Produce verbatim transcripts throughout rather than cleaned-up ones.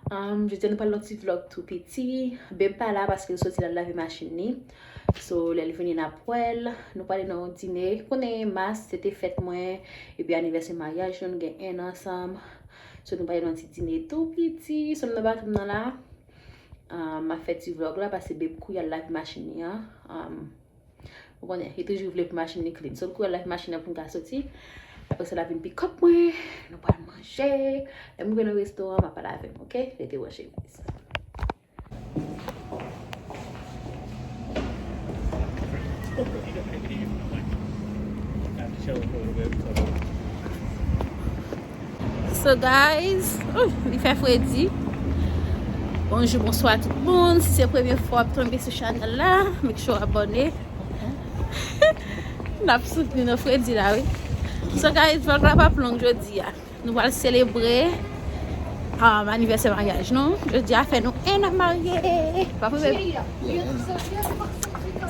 Um, jodi a nou pral nan ti vlog tou piti. Babe pa la paske l soti l al lave machin li. So, lè l vini n ap wè l. Nou prale nan yon dine. Konnen mas, se te fèt mwen. Epi anivèsè maryaj nou, nou gen en an ansanm. So, nou prale nan ti dine tou piti. So, m nan baton nan la. Um, m ap fè ti vlog la paske Babe kouri al lave machin li an. Um, Ou konnen, li toujou vle pou machin li clean. So, l kouri al lave machin nan pou m ka soti. Apre sa, l ap vin pick up mwen. Nou pral manje. Lè m rive nan restoran, m ap pale avè m, oke? Rete branche, guys. So guys, oh, li fè fredi. Bonjou, bonswa tout moun. Si se premye fwa w ap tonbe sou chanèl la, make sure w abòne. N ap soutni nan fredi la, wi. So guys, vlog la p ap long jodi a. Nou pral selebre um, anivèsè maryaj nou. Jodi a fè nou en an marye. Pa vre, baby?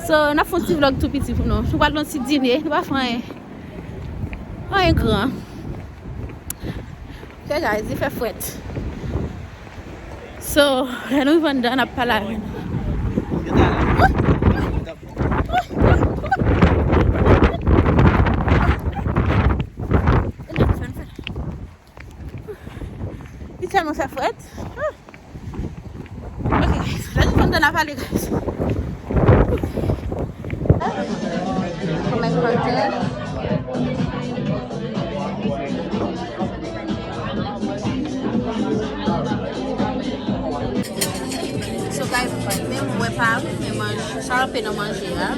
So, n ap fè yon ti vlog tou piti pou nou. Nou pral nan ti dine, nou pa fè anyen. Anyen gran. Ok, guys, li fè frèt. So, lè nou rive anndan, n ap pale avè nou. Li tèlman fè frèt. Ah. Ok, guys. Lè nou rive anndan, n a pale, guys. Kòman kontan? So, guys, mwen menm, mwen pa renmen manje. Sa anpe nan manje a.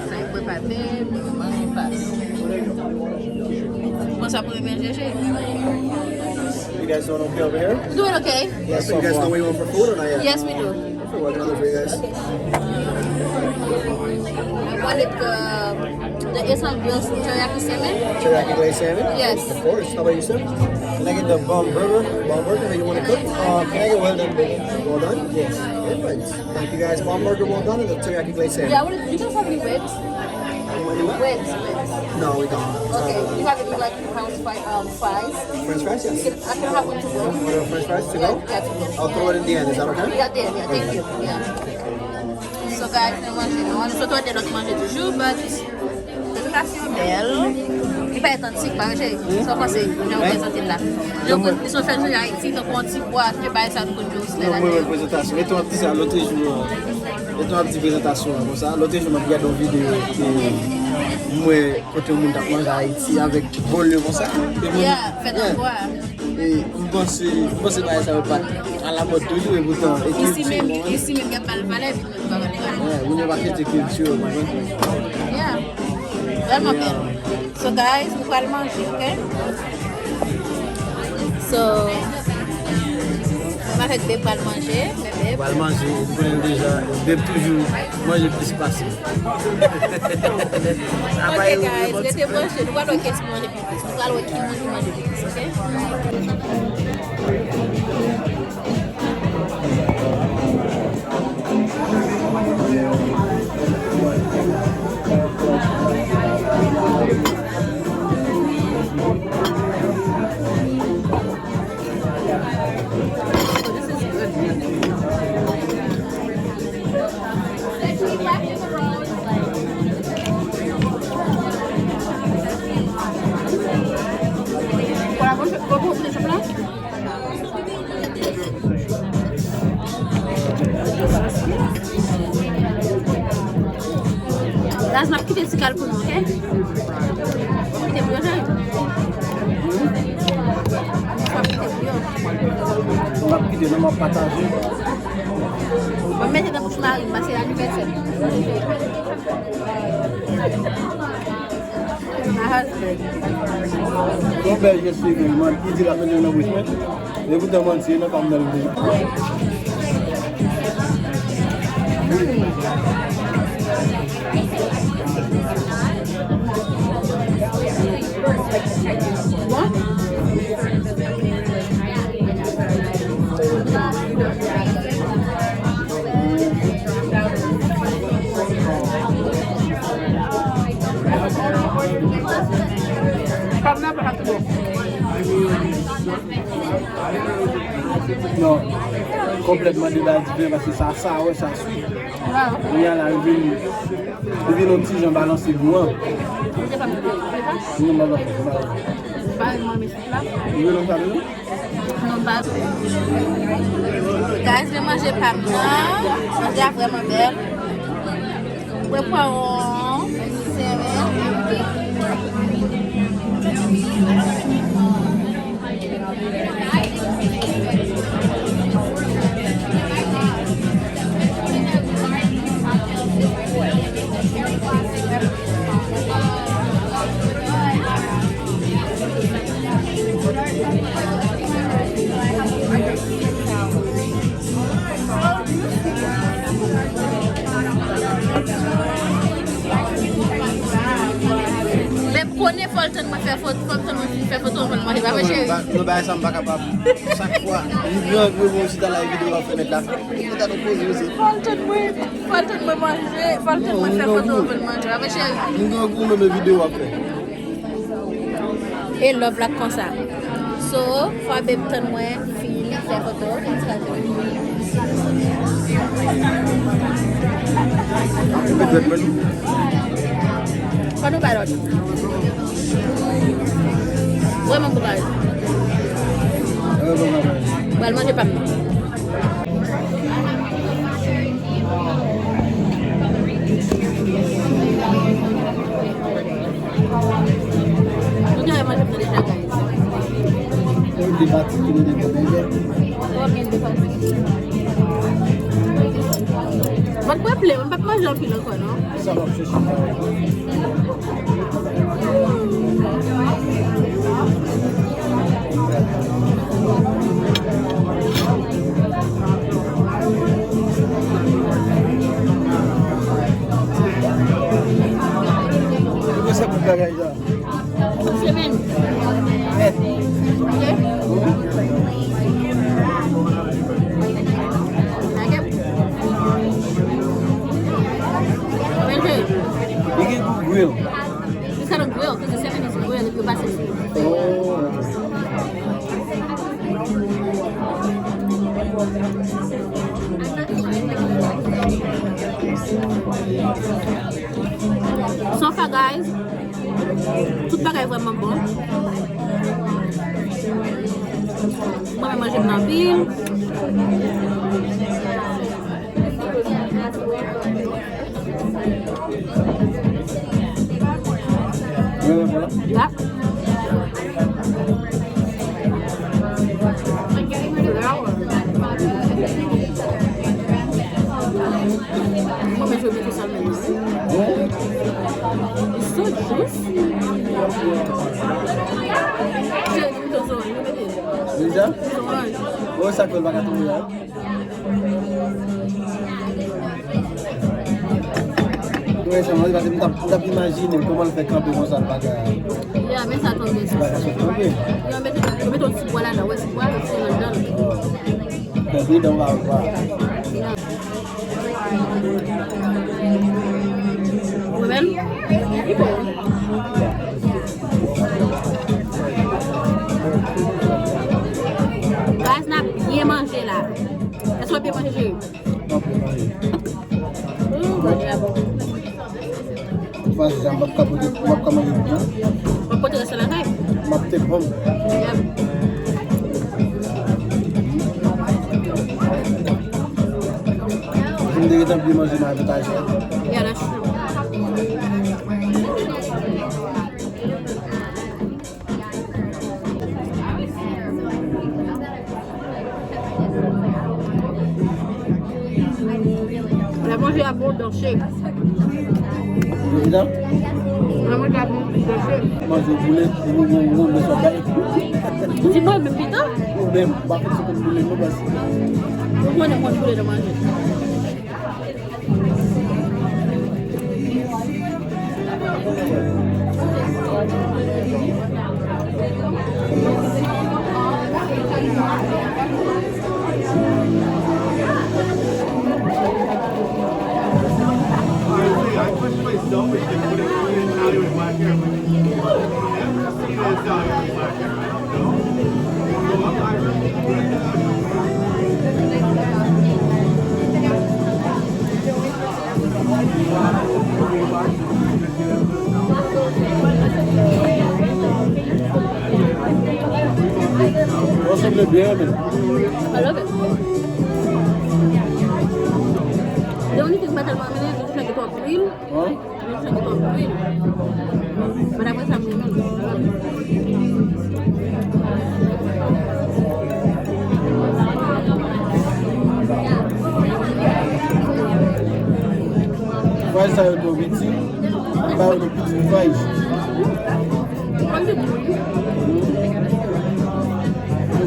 Sa e prepare, manje pa. Bon, sa pou manje, cheri. You guys doing okay over here? Doing okay. Yes, so you guys know where you want for food or not yet? Yes, we do. What can I do for you guys? I wanted the, the Asian grilled teriyaki salmon. Teriyaki glazed salmon? Yes. Of course. How about you, sir? Can I get the bum burger? Bum burger that you want to cook? Uh, can I get well done burger? Well done? Yes. Perfect. Thank you guys. Bum burger well done and the teriyaki glazed salmon. Yeah, what is, you guys have any ribs? Any what? Ribs, ribs. No, we don't. Okay, you have any, like, house fri-, um, fries? French fries, yes. Can, I can have one to go. You want French fries to go? Yeah, yeah, to go. I'll throw it in the end. Is that okay? Yeah, there, yeah, thank you. Yeah. So, guys, nou manje, nou sot wè lòt manje toujou, but prezentasyon bèl. Li pa otantik, pa vre, cheri? Sa w panse, jan yo prezante l la? Jan yo, jan yo fè l sou Ayiti, tankou yon ti bwa, tout bagay sa nou konn jwe sou lè la. Mwen, mwen, prezentasyon. Mete yon ti sa, lòt jou, mete yon ti prezentasyon konsa. Lòt jou, mwen gade yon videyo ke mwen, kote yon moun t ap manje Ayiti avèk bòl yo konsa. E moun, yeah, fèt an bwa. E m panse, m panse bagay sa yo pa t alamòd toujou, e poutan, e kilti menm, isi menm y ap ba l valè, epi nou pa ba l valè. Yeah, moun yo pa kite kilti yo, ou konprann? Yeah. Vrèman bèl. So, guys, nou pral manje, ok? So, mwen avèk Babe pral manje, men Babe. Pral manje, ou konnen deja, Babe toujou manje plis pase m. Ok, guys, rete branche, nou pral wè kiyès ki manje pi plis. Nou pral wè ki moun ki manje pi plis, ok? Guys, m ap kite ti kal pou nou, ok? M ap kite pou yo, cheri. M ap kite pou yo. M ap kite, non, m ap pataje. Mwen mete nan bouch mari m, paske anivèsè. My husband. Yon bèl jès li fè, man, li di l ap mete nan bouch mwen. E poutan, man, se nan pa m nan l vini. Bon? Pam nan pa twò. Konplètman deba diferan paske sa, sa wè, sa swit. Kounye a la, li vin, li vin yon ti jan balanse gou an. Non, non, non, non. Li vin yon sa, non? Guys, vin manje pa m nan. Manje a vrèman bèl. Mwen pran yon sèmèl. Beb konnen fò l tann mwen fè foto, fò l tann mwen fin fè foto anvan l manje, pa vre, cheri? Non, bagay sa m pa kapab. Chak fwa, li gran gwo mwen chita la, videyo w ap fè mèt la. Mwen ta nan poze yo se. Fò l tann mwen, fò l tann mwen manje, fò l tann mwen fè foto anvan l manje, pa vre, cheri? M gran gwo menm videyo w ap fè. E love la konsa. So, fò Beb tann mwen fin fè foto. Fò nou bay lòt. Vrèman pou bay. Pral manje pa m nan. Nou te manje pou deja, guys. Mwen gen de pati. Mwen kwe plen, mwen pa t manje anpil ankò, non? Sa w ap chèche la. Kòman se pou bagay sa? Semèn. Ok. Ok. Li gen gou grill. It's not a grill, 'cause the salmon is grilled, epi yo pase sou. Oh, ok. So far, guys, tout bagay vrèman bon. Mwen manje m nan anpil. Yep. Mwen menm, je mete sa menm. It's so juicy. Deja? Wè sa k fè l pa ka tonbe a. Wè sa, mwen, m t ap, m t ap imajine kòman l fè kanpe konsa, l pa ka. Ya, men sa tonbe. L pa ka sot kanpe. Yo mete, yo mete yon ti bwa ladan, wè, ti bwa, yo fè anndan. Kanpe, dan w pa wè. Ou menm? Guys, n ap byen manje la. Èske w ap byen manje, cheri? M ap byen manje. Mm, manje a bon. Tout fason, sa m p ap ka pote, m p ap ka manje tout, non. W ap pote rès la lakay? M ap take home. Yep. Si m te gentan byen manje nan avantaj la. Yeah, that's true. La manje a bon danse. Ou di sa? La manje a bon danse. Manje boule, boule, boule, boule, boule, boule. Di mwen menm pito? Ou menm, pa fè se konn boule, non, baz. Ou konnen mwen boule nan manje. Byen renmen. I love it. The only thing m pa tèlman renmen, se ke twòp lwil. Hein? Sa ki twòp lwil. Men apre sa, m renmen l. Fwaj sa yo twò piti. Ba yo twò piti fwaj. Kòm se pou li.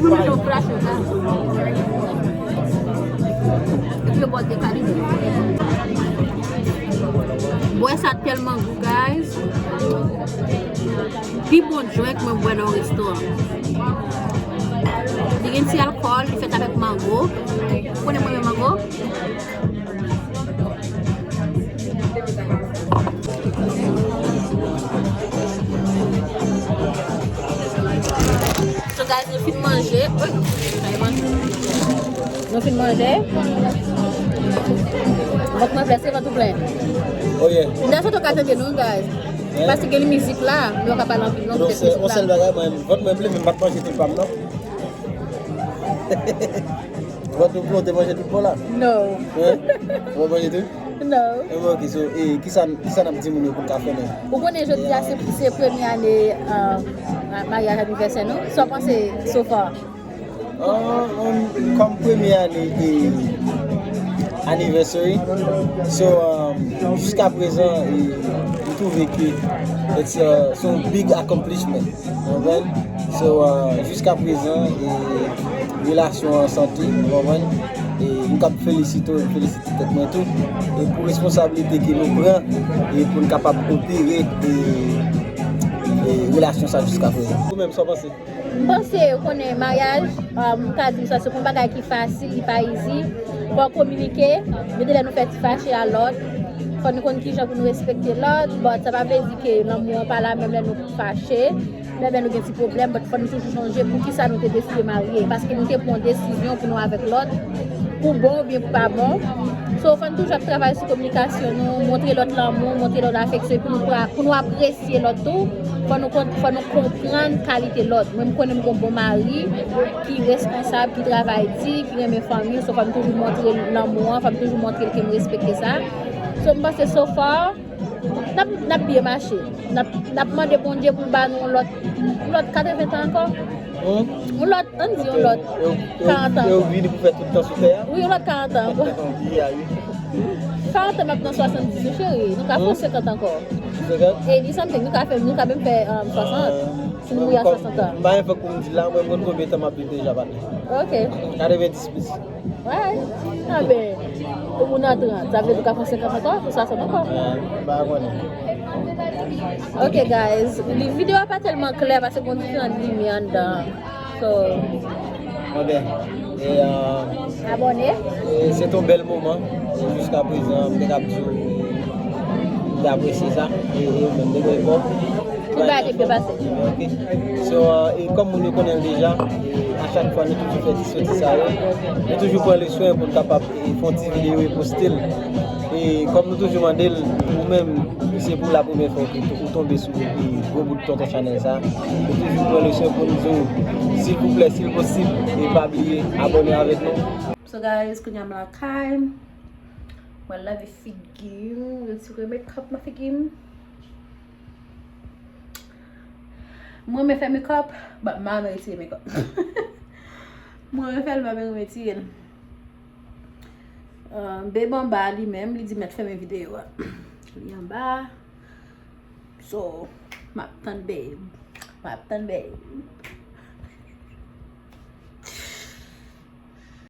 Yo flash yo sa. Epi yo bòl de kalite. Bwè sa tèlman gou, guys. Pi bon drink mwen bwè nan yon restoran. Li gen ti alkòl, li fèt avèk mango. Ou konnen mwen renmen mango? So guys, nou fin manje. Oi, sa e manje. Nou fin manje. Vant mwen plen, se vant ou plen. Oh yeah. M ta sot ou ka tande nou, guys. Hein? Paske gen mizik la, nou pa ka pale anpil non. Donk se yon sèl bagay, mwen, vant mwen plen, men m pa t manje tout pa m non. Vant ou plen, ou te manje tout bon la? No. Hein? Ou pa manje tout? No. E bon, ok, so, e, kisa, kisa n ap di moun yo pou n ka fèmen? Ou konnen jodi a se, se premye ane, uh, ma-, maryaj anivèsè nou. Sa w panse so far? Ah, um, kòm premye ane e anniversary, so, um, jiska prezan, e, m twouve ke it's, uh, se yon big accomplishment, ou konprann? So, uh, jiska prezan, e, relasyon an sante, ou konprann? E m kab felisite w, m felisite tèt mwen tou, e pou responsablite ke nou pran, e pou n kapab opere, e, e relasyon sa jiska prezan. Ou menm, sa w panse? M panse, ou konnen, maryaj, um, m ka di sa, se pa yon bagay ki fasil, li pa easy. Fò w kominike, gen de lè nou fè ti fache a lòt. Fò nou konn kijan pou nou respekte lòt, but sa pa vle di ke lanmou an pa la menm lè nou fache, menm lè nou gen ti pwoblèm, but fò nou toujou sonje poukisa nou te deside marye, paske nou te pran yon desizyon pou nou avèk lòt, pou bon oubyen pou pa bon. So, fò nou toujou ap travay sou kominikasyon nou, montre lòt lanmou, montre lòt afeksyon, epi nou pra-, pou nou apresye lòt tou, fò nou kon-, fò nou konprann kalite lòt. Mwen, m konnen m gon bon mari ki responsab, ki travay di, ki renmen fanmi l, so fò m toujou montre l lanmou an, fò m toujou montre l ke m respekte sa. So, m panse so far, n ap, n ap byen mache. N ap, n ap mande Bondye pou l ba nou yon lòt, yon lòt katreven tan ankò. Hmm? Yon lòt, ann di yon lòt karant an ankò. Yo vini pou fè tout tan sou tè a? Wi, yon lòt karant an ankò. Wi, a wi. Karant an, m ap nan swasanndiz, wi, cheri. Nou ka fè yon senkant ankò. Senkant? E li sanble, nou ka fè, nou ka menm fè, um, swasant. Si nou mouri a swasant an. M pa gen fòk pou m di la, mwen, m konn konbyen tan m ap viv deja, patnè. Ok. Katrevendis plis. Wi. Anben, ou nan trant, sa vle di ou ka fè senkant ankò, pou swasant ankò. Eh, m pa konnen. Ok, guys, li, videyo a pa tèlman klè paske gon diferan limyè anndan. So, anben, e, euh, abòne. E se te yon bèl moman. Jiska prezan, m te kab di w, m te apresye sa. E, e ou menm, te gen efò. Tout bagay te byen pase. Ok. So, euh, e kòm moun yo konnen l deja, e a chak fwa nou toujou fè ti soti sa yo, nou toujou pran le swen pou n kapab, e, fè yon ti videyo e poste l. E kòm nou toujou mande l, ou menm, se pou la premyè fwa ou, ou tonbe sou, e, gwo bout tonton chanèl sa, nou toujou pran le swen pou n di w, silvouplè, si l posib, e pa bliye abòne avèk nou. So guys, kounye a m lakay, mwen lave figi m, retire makeup nan figi m. Mwen renmen fè makeup, but m pa renmen retire makeup. Mwen renmen fè l, m pa renmen retire l. Uh, Babe anba li menm, li di mèt fèmen videyo a. Li anba. So, m ap tann Babe. M ap tann Babe.